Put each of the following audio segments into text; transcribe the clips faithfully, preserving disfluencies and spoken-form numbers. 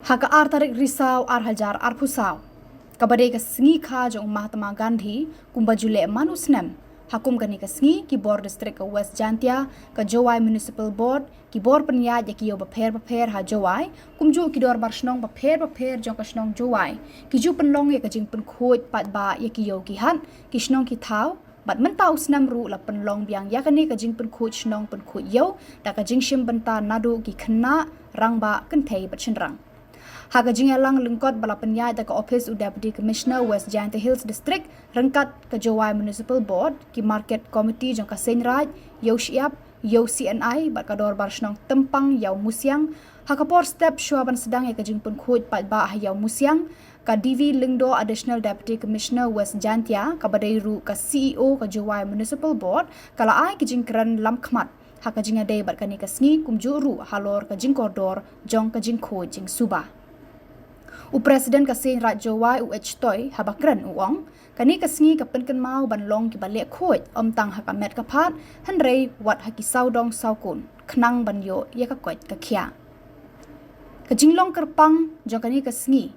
Ha ka ar tarik Risaw ar hajar arphew saw, kaba dei ka sngi kha jong u Mahatma Gandhi, kumba ju leh man u snem, ha kum kane ka sngi ki bor district ka West Jaintia, ka Jowai Municipal Board, ki bor pynïaid ïa ki ïew bapher bapher ha Jowai, kumjuh ki dorbar shnong bapher bapher jong ka shnong Jowai, ki ju pynlong ïa ka jingpynkhuid paidbah ïa ki ïew ki hat, ki shnong ki thaw, bad mynta u snem ruh la pynlong biang ïa kane ka jingpynkhuid shnong pynkhuid ïew da ka jingshim bynta naduh ki khynnah, rangbah, kynthei bad shynrang. Ha ka jingïalang lyngkot ba la pynïaid da ka ophis u Deputy Commissioner West Jaintia Hills District ryngkat ka Jowai Municipal Board, ki Market Committee jong ka Seiñraij, ïew shyiap, ïew C N I bad ka dorbar shnong Tympang Ïawmusiang, ha ka por step shuwa ban sdang ïa ka jingpynkhuid paidbah ha Ïawmusiang, ka D V Lyngdoh, Additional Deputy Commissioner West Jaintia, kaba dei ruh ka C E O ka Jowai Municipal Board, ka la ai ka jingkren lamkhmat ha ka jingïadei bad kane ka sngi, kumjuh ruh halor ka jingkordor jong ka jingkhuid jingsuba. U President ka Seiñraij Jowai, u H Toi, haba kren u ong, kane ka sngi ka pynkynmaw ban long kiba leh khuid ym tang ha ka met ka phad, hynrei wat ha ki sawdong sawkun, khnang ban ïoh ïa ka koit ka khiah. Ka jinglong kyrpang jong kane ka sngi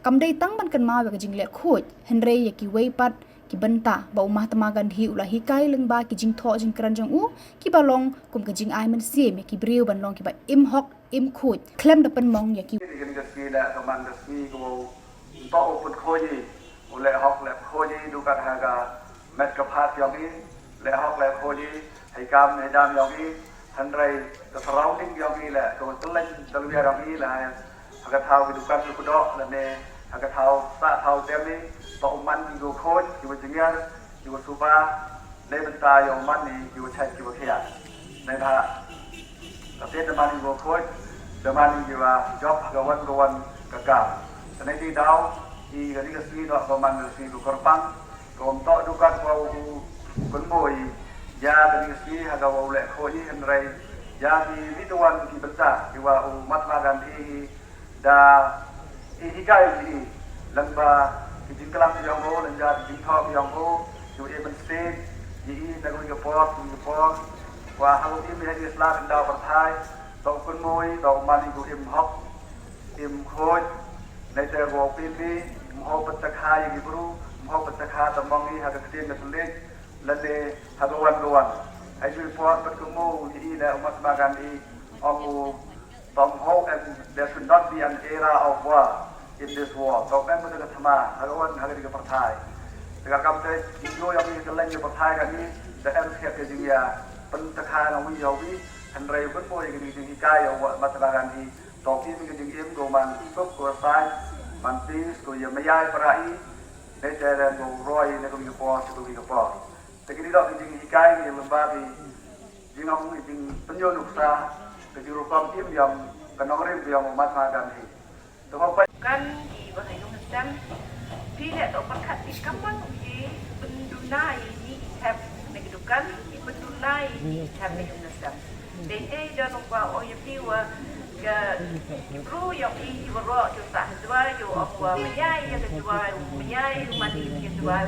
kam dei tang ban kynmaw ïa ka jingleh khuid, hynrei ïa kiwei pat ki bynta ba u Mahatma Gandhi u la hikai lyngba ki jingthoh jingkren jong u, kiba long kum ka jingai mynsiem ïa ki briew ban long kiba im hok im khuid khlem da pynmong ïa ki. Kane ka sngi da ka man ka sngi ka wow nthoh u pynkhuid i, u leh hok leh khuid i, du kat ha ka met ka phad yong i, leh hok leh khuid i ha i kam ha i dam yong i, hynrei ka surrounding yong i leh, ka tylleiñ tylwiar yong i leh, ha ka thaw ki dukan ki kdoh lane ha ka thaw sah thaw tem i, toh u man ki wow khuid, ki wow jynjar, ki wow suba, ne bynta ïa u man i ki wow shait ki wow khiah. Ne bha ka tien da man i ki wow khuid, da man i ki wow jop ha ka wan ka wan ka kam. Te ne ti daw i kane ka sngi toh ka man ka sngi ka kyrpang, ka ym toh du kat wow kynmaw ïa kane ka sngi ha ka wow leh khuid i, hynrei ïa ki ri tu wan ki bynta ki wa u Mahatma Gandhi i da i hikai i, lyngba ki jingklam yong u, lyngba ki jingthoh yong u, ki wa i mynsiem i, i na kawei ka por kawei ka por, wa ha u im i ha i sla khyndaw pyrthai, toh u kynmaw i, toh u man i ki wow im hok im khuid. Neite ko pynbi, ym hok pyntakha ïa ki bru, ym hok pyntakha tymong i ha ka ktien ka thylliej lane ha ka wan ka wan. Ha i por pat ka mo i, i da u Mahatma Gandhi ong u, toh ym hok, and there should not be an era of war in this world. Toh ym em ka thma ha ka wan ha ka dei ka pyrthai. Te ka kam te i ïoh ïa ka tylleiñ ka pyrthai kane, te em skhem ka jingïa pyntakha na wi ïa wi, hynrei u kynmaw ïa ka jinghikai ïa u Mahatma Gandhi. Toh ki ka jingim ko man suk ko sai, man peace ko ïa maya para i, ne te ren ko roi ne ko mi ka por, ko mi ka por. Te kini dok ki jinghikai ki lyngba ki jingong ki jingpynïoh nuksa, ki jingrukom im yong ka nongrim yong u Mahatma Gandhi. Te ko pa kan ki ba ha ïung sem. Phi leh toh pyrkhat phi kam wan phi pynduna ïa i thep na ki dukan, phi pynduna ïa i thep na ïung na sem. Dei dei da nong ba ong ïa phi wa ka ki bru ïong i ki waroh ki sah ha Jowai, ki ong wa maya ïa ka Jowai, maya ïa man ïa ka Jowai,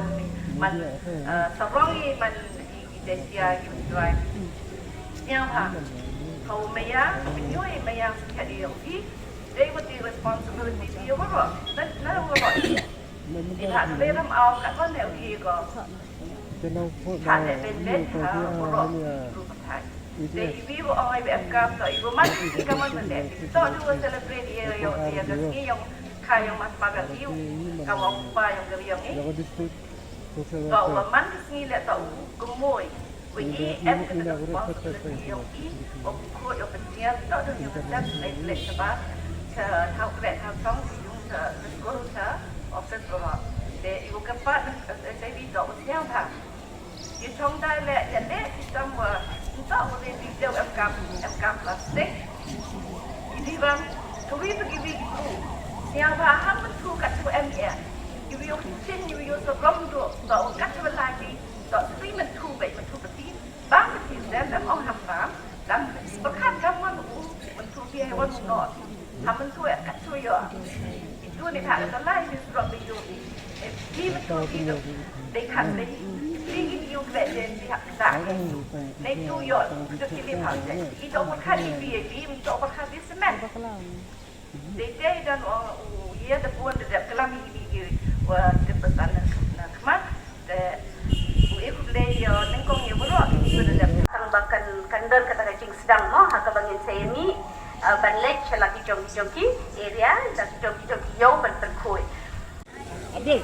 man, eh, sarong ïa man ïa ki Jaintia ïa ka Jowai. Sñiaw ha. Hau maya, pynïoh ïa maya sakhiat ïa u phi. Dei wat i responsibility phi ïa waroh. Na, na waroh. Ni ha ka lei ram au kat wan ne u phi ko. Tha ne ben ben ha waroh. Ru ka thai. Dei i wi wa ong i wa em kam to i wa man i ka man ne. To du wa celebrate ïa ïa ïa ka sngi ïong kha ïong Mahatma Gandhi. Ka wa pa ïong ka ïong i. Ka wa man ka sngi leh ka u kmoi. Wa i em ka responsibility ïong i, wa khot ïong pyntiar, toh dang ïong pyntiar, leh leh shabar, sha thaw kreh thaw thong, ïong sha, sha skul, sha office, wa. Te i wa kyrpad, eh, eh, te i toh wa sñiaw bha. Ïa chong dai leh, ïa leh, i tam wa, ntoh wa leh video em kam, em kam plastic. Ini bang, kawi pa kiwi ki bru. Sñiaw bha, ham mynta kat wa em ïa. Kiwi ïong chin, kiwi ïong sa rom do, toh wa kat wa lai ki, toh sui mynta, bad mynta pati. Bang pati sem em ong ham bam, dang pyrkhat kam wan u, mynta phi ai wan u noh. Ham mynta kat shu ïoh. Itu ni bha ka lai ni surok ni ïoh. Eh, phi mynta phi tu. Dei khat dei. Phi ki ïoh kre dei phi hap dak. Nei tu ïoh, tu ki ni bha dei. Itu pyrkhat ni phi, phi mynta pyrkhat ni semen. Te te don ong u ïa da bun da dep klam hi hi wa te patan na khmat te u e khublei ïa nyngkong ïa baroh ki ba da dep tang ba kan kan don kata ka jingsdang mo ha kaba ngin sa ïa mih ban leit sha la ki jong ki jong ki area la ki jong ki jong ki ïew ban pyrkhui. Abdul.